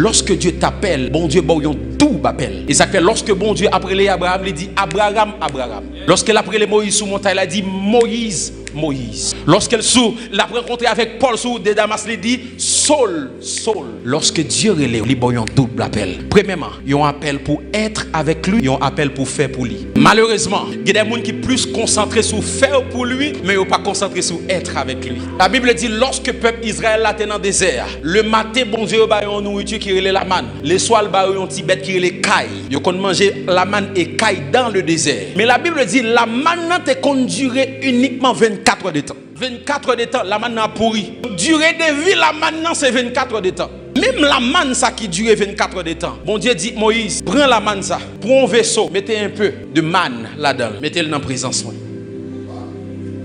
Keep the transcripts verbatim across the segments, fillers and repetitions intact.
Lorsque Dieu t'appelle, Bondye ba w yon doub apèl. E sa k fè, lorsque Bondye ap rele Abraham, li di, Abraham, Abraham. Lorsque l ap rele Moyiz sou montay la, li di, Moyiz, Moyiz. Lorsque l sou, l ap rankontre avèk Pòl sou wout de Damas, li di, Saul, Saul. Lorsque Dieu rele w, li ba w yon doub apèl. Premyèman, yon apèl pou être avec lui, yon apèl pou fè pou li. Malerezman, gen de moun ki plis konsantre sou fè pou li, men yo pa konsantre sou être avec lui. La Bible dit, lorsque pèp Izrayèl la te nan dezè a, le maten, Bondye yo ba yo yon nouriti ki rele lamann. Leswa, l ba yo yon ti bèt ki rele kay. Yo konn manje lamann e kay dans le désert. Men la Bible dit, lamann nan te konn dire inikman vennkat è de tan. Vennkat è de tan, lamann nan ap pouri. Dire de vi lamann nan, se vennkat è de tan. Menm lamann sa ki dire vennkat è de tan, Bondye di Moyiz, pran lamann sa, pran yon veso, mete un peu de manne ladan l, mete l nan prezans mwen.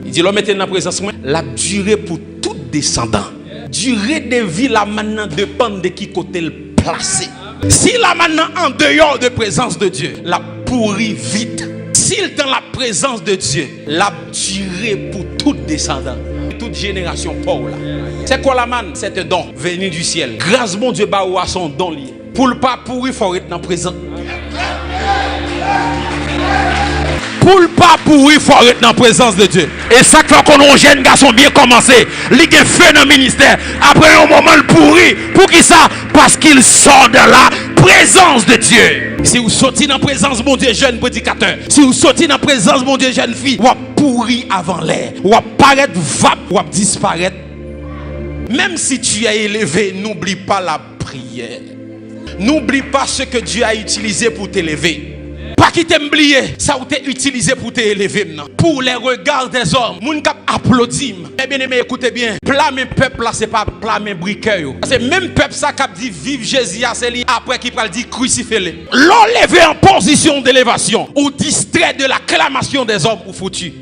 Li di, lè w mete l nan prezans mwen, l ap dire pou tout desandan. Dire de vi lamann nan depann de ki kote l plase. Si lamann nan an deyò de prezans de Dye, l ap pouri vit. Si l dans la présence de Dieu, l ap dire pou tout desandan, tout jenerasyon pa w la. C'est quoi la manne? C'est un don venu du ciel. Gras Bondye ba ou a, se yon don li ye. Pou l pa pouri, fò w ret nan prezans. Pou l pa pouri, fò w ret nan prezans de Dye. E sa k fè w konn yon jèn gason byen kòmanse, li gen fe nan ministè, apre yon moman l pouri. Poukisa? Parce qu'il sort de la présence de Dieu. Si w soti nan prezans Bondye, jèn predikatè, si w soti nan prezans Bondye, jèn fi, w ap pouri avan lè. W ap parèt vap, w ap disparèt. Même si tu es élevé, n'oublie pas la prière. N'oublie pas ce que Dieu a utilisé pour t'élever. Pa kite m bliye sa ou te itilize pou te eleve m nan. Pour les regards des hommes, moun k ap aplodi m. Mes bien-aimés, écoutez bien. Pla men pèp la, se pa pla men brikè yo. Se menm pèp sa k ap di viv Jezi a, se li apre ki pral di krisifye l. Lè w leve an pozisyon de levasyon, ou distrè de la klamasyon des hommes ou foutu.